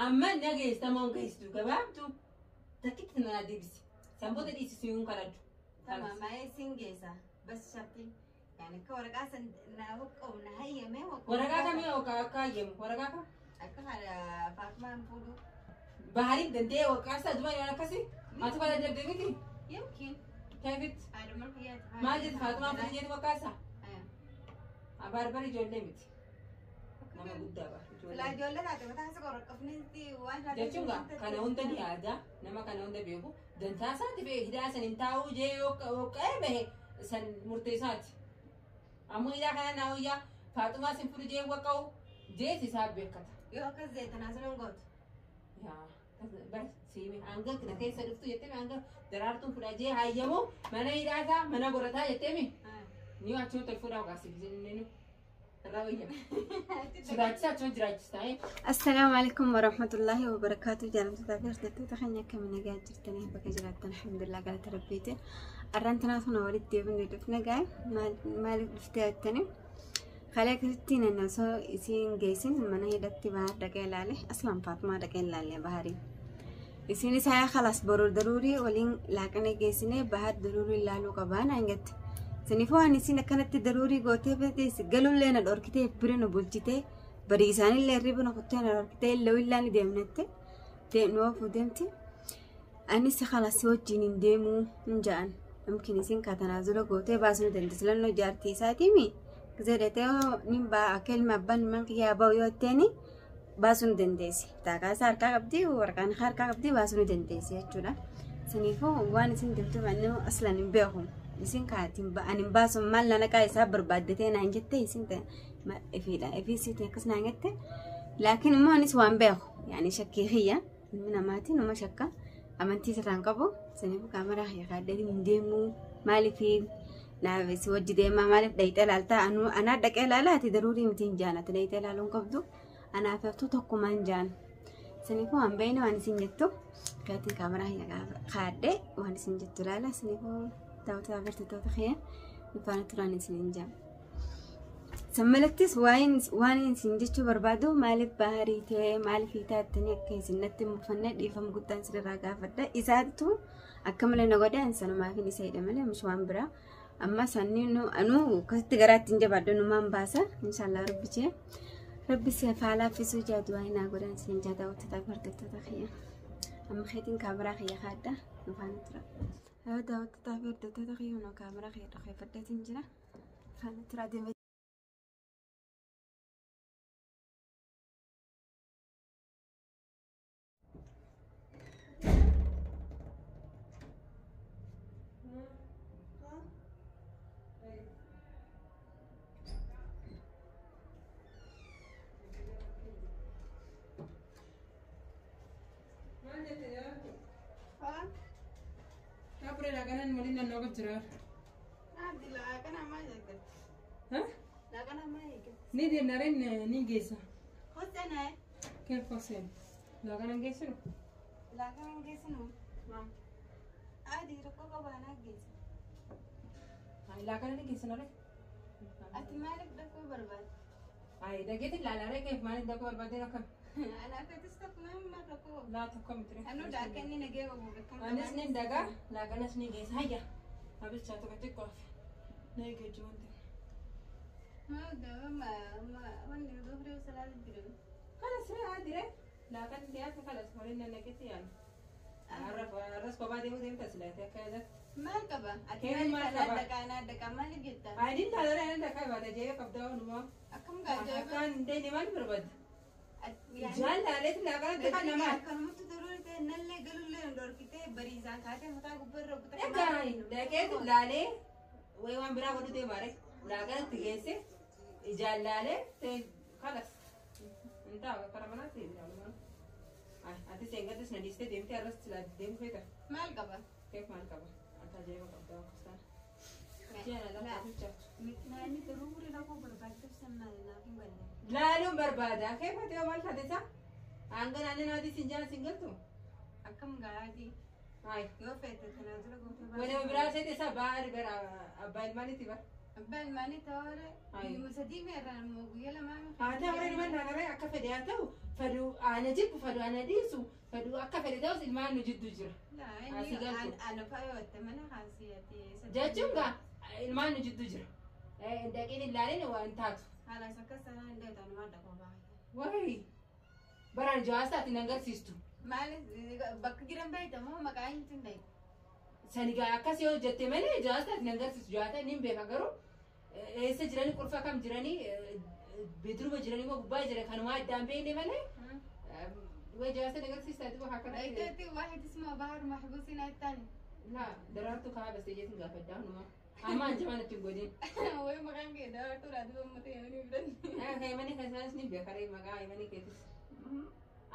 Amma nageessa moo hin geessitu gabaabdu takkitti na deebisi. San booda dhiisisuu hin kadhadhu. تمام ما سنجيسة بس شرطي يعني كورقة نوقع نهيمة. Waraqaa kamii akka hayyamu waraqaa kam? Akka haadha Faatumaan fuudhu. Bahariin danda'ee waqaasa duma yoo akkasi ati kana dabdee miti. يمكن. Keefitti. Haadha marqiyyaati. Maal jetti Faatumaan fuudhu jetti waqaasa? Abaar ijoollee miti. Nama guddaa baar. Silaa ijoollee taate mataa isa qorqofnitti waan Jechuun gaa kana hunda ni yaada, nama kana hunda beeku dantaa isaatti beeku hidhaa san hin taa'uu jee yoo qa'ee bahe san murteessaati. Ammoo hidhaa kana naa wayyaa Faatumaa sin fuudhu jee waqa'u jees isaa beekata. Yoo akkas zeetanaa sun hin gootu. Yaa bar siime hanga na keessa dhuftu jettee hanga daraartuun fudha jee hayyamu mana hidhaasaa mana gorataa jetteemi. Ni achuma tol fuudhaa waqaasiif inni irraa wayya. Sodaachisa achuma jiraachisa. السلام عليكم ورحمة الله وبركاته. Jaalamtoota fi hordoftoota keenya, akkam nagaa jirtanii? Bakka jiraattan alhamdulillah galata rabbiiti. Arraan tanaaf nu walitti deebinee dhufne gaa maaliif dhuftee jettanii kalee akkasitti nan osoo isiin geessin mana hidhatti Bahar dhaqee ilaale, aslaan Faatumaa dhaqee ilaale Bahariin. Isin isaa خلاص boruu daruurii waliin laaqana geessine Bahar daruurii ilaaluu qabaa naan jette. Saniifuu waan isin akkanatti daruurii gootee feetes galullee na dhorkitee bira nu bulchitee barii isaanillee hirriba na kuttee na dhorkitee illee ni deemnette nu oofuu deemti. Anis خلاص wajjin hin deemuu hin ja'an. Yumkin isin kaatanaazula gootee baasuu ni dandeessi. Lannoo jaartii isaatiimi. Gisee dheetee ni baa akka ilma abbaan ilmaan kiyyaa ba'u yoo jetteeni baasuu ni dandeessi. Taakaa isaa harkaa qabdi, waraqaan harkaa qabdi, baasuu ni dandeessi jechuudha. Saniifuu waan isin deemtuuf ani aslan hin beeku. Isin kaatiin ani hin baasu maal naqaa isaa barbaaddatee naan jette isin ifiidha. Ifii isiitiin akkas naan jette. Laakiin immoo anis waan beeku. Yaani shakkii kiyya. Ilmi namaatiin nama shakka. Amantii sirraan qabu. Saniifuu kaameraa kiyya kaaddeetiin hin deemuu. Maaliif naaf si wajji deemaa, maaliif dhayixee ilaaltaa? Anaa dhaqee ilaalaa, ati daruurii miti hin jaan, ati dhayixee ilaaluu hin qabdu. Anaaf haftuu tokkumaan jaan. Saniifuu waan beekne waan isin jettu kaatiin kaameraa kiyya kaadhee waan isin jettu ilaala. Saniifuu daawwattoota agartoota kiyya nu faana turaan isin hin jaan. Sammalattis waan isin jechuu barbaadu maaliif Baharii ta'ee maaliif hiitaa jettanii akka isin natti hin mufanne dhiifama guddaan sirraa gaafadha. Isaatu akka malee na godhe, ani sanumaafin isa hidha malee mish waan biraa. Amma sanni anuu akkasitti garaatti hin jabaadhu, numaan baasa inshaallah rabbichee. Rabbi si haa laaffisuu jaadu waan naa godhan isin jaa daawwattoota hordoftoota kiyya. Amma keetiin kaameraa kiyya kaadha nu faana tura. Daawwattoota fi hordoftoota kiyya, nu kaameraa kiyya dhokeeffadheetiin jira. Faana tura deemee. Maal jette jaartu? Taapuree laaqanaan waliin naannoo jira. Laaqana maal eegalte? Laaqana maal eegalte? Ni deemnareen ni geessa. Hoosana. Keef hooseen? Laaqanaan geessinu? Laaqana geessinu. Adii rakkoo qabaanaa geessa. Laaqana ni geessinaree? Ati maaliif dhaquu barbaadde? Ayi dhageetiin laalaree keef maaliif dhaquu barbaadde akkam? Anaafetis tokko nama rakkoo. Laa tokko miti. Anuu daakka inni nagee qabu beekamu. Anis ni dagaa laaqanas ni geessa. Hayya. Abilchaa tokko xiqqoo hafe. Na eeggachuu wanti. Wanni dubree salaata jiru. Kalas ree haadire laaqan dhiyaate kalas waliin nannaqetti yaala. Arras kophaa deemuu deemta silaatee akka yaadatti. Maal qaba? Ati Kee maaliif maal anaa qaba? dhaqaa anaa dhaqaa maaliif jetta? Ayidiin taalaree anan dhaqaa baata jee qabdaa walumaa. Akkam gaajaa'iba. Akkaan hin deemne maal barbaadda? Ijaan laaleetti laaqana dhaqaa namaa. Akkanumatti daruurii ta'e nallee galullee nu dhorkitee bariisaan kaatee mataa gubbarra kutaa. Egaa dhaqeetu laalee wayi waan biraa godhu deemaare laaqanatti geesse ijaan laalee ta'e kalas. Hin taa'u karaa manaatti ilaalu. Ati seengattis na dhiistee deemtee arras deemu feeta. Maal qaba? Keef maal qaba? Ati ajaa'iba qabdaa akkas taana. Ji'a na lafa. Naanni daruurii rakkoo barbaachisuuf san maali naaf hin galle. Laaluun barbaada. Keef ati yoo maal taate isaa? Hanga naannoo naatii siin jala siin galtu? Akkam gaarii Hayi. yoo feete tanaajila gootee. Wani biraa seete isaa baari bara abbaa ilmaanitti bara. Abbaa ilmaanii ta'oore Ayi. guyyuma sadii meerraan immoo guyyaa lamaa. Haa ta'u warreen ilmaan naannoo akka fedhe haa ta'u fedhu. Ana jibbu fadhu ana dhiisu fadhu akka fedhe ta'us ilmaan nu jidduu jira. Jechuun gaa ilmaan nu jidduu jira. Dhaqiin ilaalin waan taatu. Wayi baraan jawaasaatti nan agarsiistu. Bakka jiran beektamoo maqaa eenyutu hin beektu? Sani gaa akkas yoo jette malee jawaasaatti nan agarsiistu. Jawaasa ni beeka garuu eessa jiranii qulfa kam jiranii bidiruma jiranii moo gubbaa jiran kanumaa addaan beekne malee. Way jawaasa agarsiistaa duba akkana. Itti واحد اسمه بحر محبوس هنا الثاني. لا daraartuu kaa bastee jeetiin gaafadhaa hunuma. Amma anjamaan ittiin godhin. Way maqaan kee daraartuu dha duba ummata yemanii biran. Yemanii kan isaanis ni beeka ree maqaa yemanii keetis.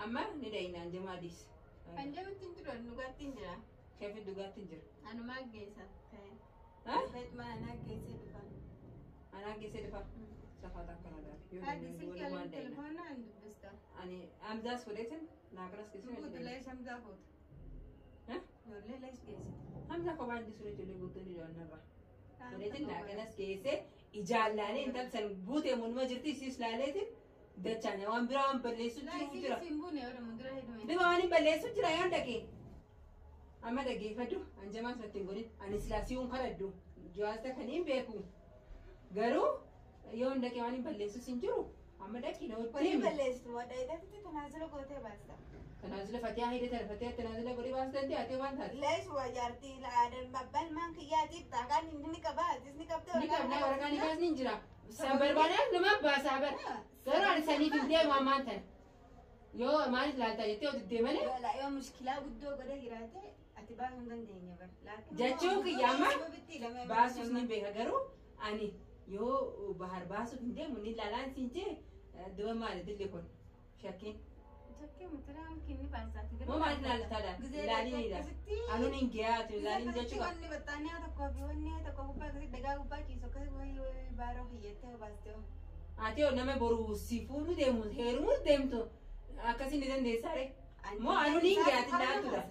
Amma ni dhayina anjamaa diis. Anjamitti hin jiru dhugaatti hin jira. Keefi dhugaatti hin jira. Anumaa geessa. Feet mana anaa geessee dhufa. Anaa geessee dhufa. Safaata akkana daafi. Haati silkii alin telefoona hin dubbista. Ani amzaas fudheetin naakanas geessee. Fuutu leesh amzaa fuutu. Ijoollee leesh geessite. Hamza kophaan dhiisuun ijoollee guutuun ijoollee Fudheetin naakanas geessee ijaan laalee intal san buutee munuma jirti isiis laaleetin dachaan waan biraa waan balleessu jiru jira. Dhuma waan hin balleessu jira yoon dhaqee. Amma dhaggeeffadhu anjamaa sanatti hin godhin ani silaa si'uun kadhadhu jawaasa kan hin beeku garuu yoon dhaqee waan hin balleessus hin jiru amma dhaqii na Wani balleessitu wadha tanaazila gootee baasta. Tanaazila fatiyaa hidhe tana fatiyaa tanaazila godhee baasuu dandeenya ati waan taate. Leesh waa jaartii aadan babbaan maan kiyyaatiif xaaqaan inni ni qaba atis ni qabda. Ni qabna waraqaa ni kaasni hin jira. San barbaadaan nama baasaa bara. Garuu ani saniif hin deemu ammaan tana. Yoo maaliif laaltaa jettee yoo deddeemanii. Yoo mushkilaa guddoo godhee jiraate ati baasuu hin dandeenye bara. Jechuun kiyya amma baasuus ni beeka garuu ani yoo bahar baasuuf hin deemu ni laalaan siin jee duba maali dilli kun shakkiin. Moo maaliif laaltaadha? Ilaaliinidha. Anuun hin gahaatu ilaaliin jechuudha. Wanni baxxaanii tokkoo fi wanni tokko gubbaa akkasii dhagaa gubbaa ciisu akkasii wayii baaroo hiyyattee baastee. Ati yoo nama boruu si fuudhuu deemu heerumuu deemtu akkasii ni dandeessaa ree? Moo anuun hin gahaatu ilaaltudha.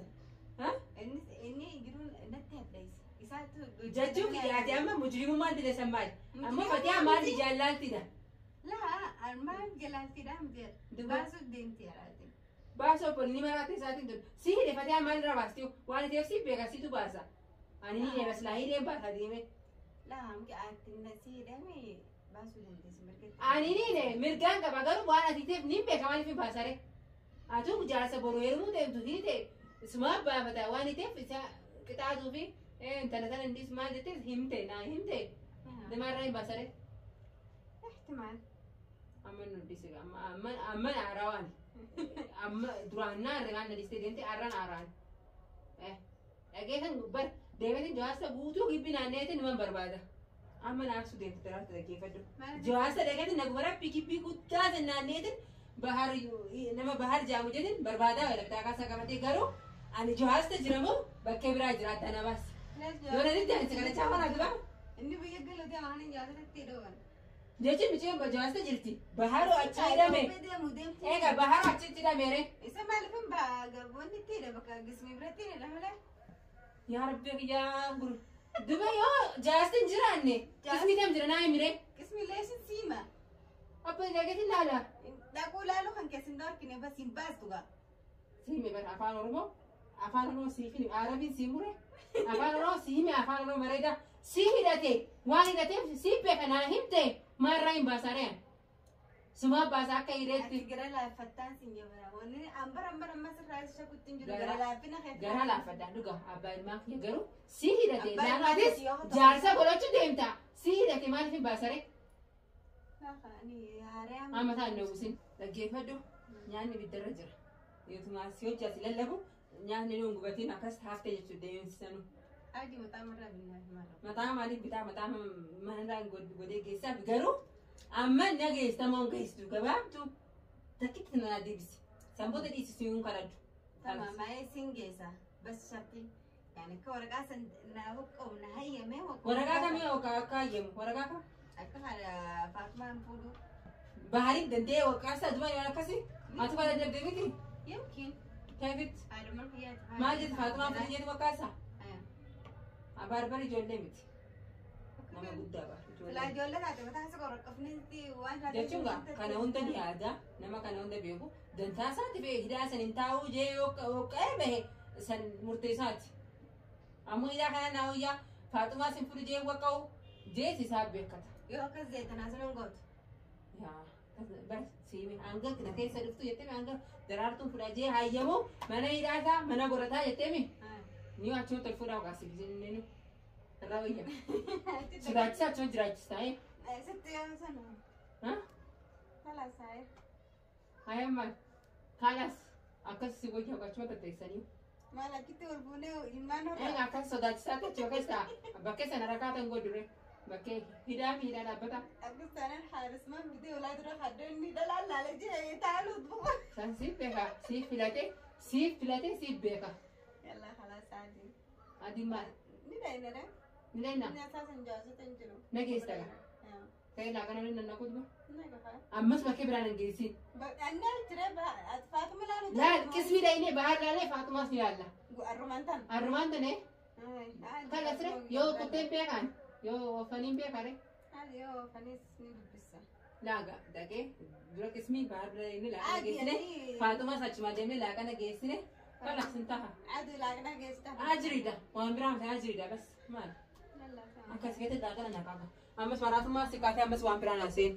Inni jiruun natti hadheessa. Isaatu Jechuun kiyyaati amma mujrimummaan dileessan maali? Ammoo fatihaa maali jaallaltidha? Laa maal jalaaltidha miti. Baasuu deemti yaraati. Baasoo obbo ni maraate isaatiin tun si hidhe fatihaa maal irraa baasti waan ta'eef si beeka situ baasa. Ani ni deema silaa hidheen baasa deeme. Laa amki ati si hidhame baasuu dandeessi mirga. Ani ni hidhe mirgaan qaba garuu waan ati ta'eef ni beeka maaliif hin baasare. Atuu jaarsa boruu heerumuu deemtu hidhe isuma baafata waan ta'eef isa qixaatuu fi intala sana indis maal jettee himte naa himte. Namaarraa hin baasare. Ihtimaal. Amma nu dhise amma amma haarawaan. Amma duraan naa irraan na dhiste deemte arraan haaraan. Dhageessan bar deemeetiin jawaasa guutuu gibbi naanneetiin nama barbaada. Amma naafsu deemte daraartu dhaggeeffadhu. Jawaasa dhageetiin naguma rabbi gibbii guddaa san naanneetiin bahar nama bahar jaamu jedhin barbaadaa wala bitaa kaasaa qabatee garuu ani jawaasta jiramoo bakkee biraa jiraata namaas. Yoo na didde ani sagale chaafaa dura. Inni biyya galatee waan hin jaallatatti dhowan. Jechuun micceen jawaasta jirti. Baharoo achi hidhame. Egaa baharoo achitti hidhame ree. Isa maaliif hin wanni itti hidha bakka gismii biratti hidha malee. Yaa rabbi yaa guru. Duba yoo jawaasta hin jiraanne qismi kam jira naa himi ree. Qismi leeshin siima. Abba dhageetiin laala. Dhaquu laaluu kan keessi hin dhorkine bas hin baastu gaa. Siime bara afaan Oromoo afaan Oromoo siif hin Arabiin sii mure afaan Oromoo sii hime afaan Oromoo bareedaa si hidhate waan hidhateef si beeka naa himte maarraa hin baasaaree suma baasa akka hidheetti. Gara laaffattaan siin jabara wanni ambara ambara amma sirraa isa kutti hin jiru gara laaffina keessa. Gara laaffadhaa dhuga abbaa ilmaa kiyya garuu si hidhate naannotis jaarsa godhachuu deemta si hidhate maaliif hin baasaree. Amma ta'an nuusin dhaggeeffadhu nyaanni ibiddarra jira. Yootumaa si hojjaati lallabu nyaanni nuun gubatiin akkas haftee jechuudha deemsisanu. Adi mataa marraa binnaa marra. Mataa maaliif bitaa mataa manarraa godhee geessaaf garuu amma na geessitamoo hin geessitu gabaabdu takkitti na deebisi. Sanboota dhiisisu hin kadhadhu. Tamam maayee siin geessa bas sharti. Yani akka waraqaa san naa hoqqoom na hayyamee hoqqoom. Waraqaa kamii akka hayyamu waraqaa kam? Akka haadha Faatumaan fuudhu. Bahariin danda'ee waqaasa duba yoo akkasi ati kana dabdee miti. Yamkin. Keefit. Haadha kiyyaati. Maal jette Faatumaan fuudhu jedhu waqaasa? Barbari ijoollee miti. Nama guddaa bara. Silaa ijoollee taate mataa isa qorra waan Jechuun gaa kana hunda ni yaada, nama kana hunda beeku, dantaa isaati fe'e hidhaa san hin taa'uu jee yoo qa'ee bahe san murteessaati. Ammoo hidhaa kana naa wayyaa Faaxumaa sin fudhu jee waqa'u jees isaa beekata. Yoo akkas jee tanaa sun hin gootu. Yaa bar siime hanga na keessa dhuftu jettee hanga Daraartuun fudha jee hayyamu mana hidhaa isaa mana godhataa jettee mi ni achumatti ol fuudhaa waqaasiif inni irraa wayya. Sodaachisa achuma jiraachisa. Sitti yoo sana. Kalaas haaya. Haya maal? Kalas akkas si wayya achuma tatteessanii. Maal achitti ol fuunee ilmaan Egaa horra. Akkas sodaachisaa ta'e keessa bakkee sana rakkaatan godhure bakkee hidhaa fi hidhaa dhaabbata. Akkas taanaan haarismaan bitee olaa dura haddoonni dhalaan laalee jira taaluut bu'a. San siif beeka, siif filate, siif filate, siif beeka. Yallaa kalaas adii. Adiin maal? Ni dhayina dha. Ni dhayina? Inni asaasan jaasota hin jiru. Na geessa gaa. Ta'e laaqana waliin nan naqu duba. Na gafa. Ammas bakkee biraan hin geessin. Annaa jira Faatuma laalu. Laal qismi dhayinee bahar laalee Faatumaas ni laalla. Arrumaan tan. Arrumaan tane kalasre yoo kutteen beekaan yoo oofaniin beekare. Haali yoo ofanis ni dubbisa. Laaga dhaqee dura qismii bahar bira inni laaqana Adi geessine ani. Faatumaas achumaa deemnee laaqana geessine kalas hin taha. Adii laaqana geessita. Ajiriidha waan biraa miti ajiriidha bas maal. Akkas keetti laaqana naqaqa. Ammas maraatummaa si kaatee ammas waan biraa naaseen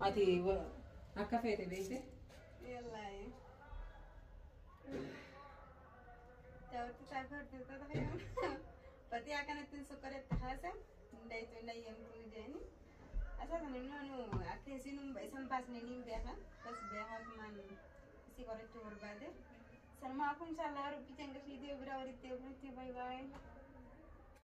ati akka feete beekte. Yallaa. Daawwattoota fi hordoftoota fayyadamu. Fatii akkanatti sukkaratti haasan hundaaytu hin ayyamtuu jedhani. Asaasan immoo nu akka isin isan baasne ni beeka. Bas beekaatumaan isii qorachuu barbaade. Sanumaa kun inshallah rabbi janga fiidiyoo biraa walitti deebinutti, bye bye.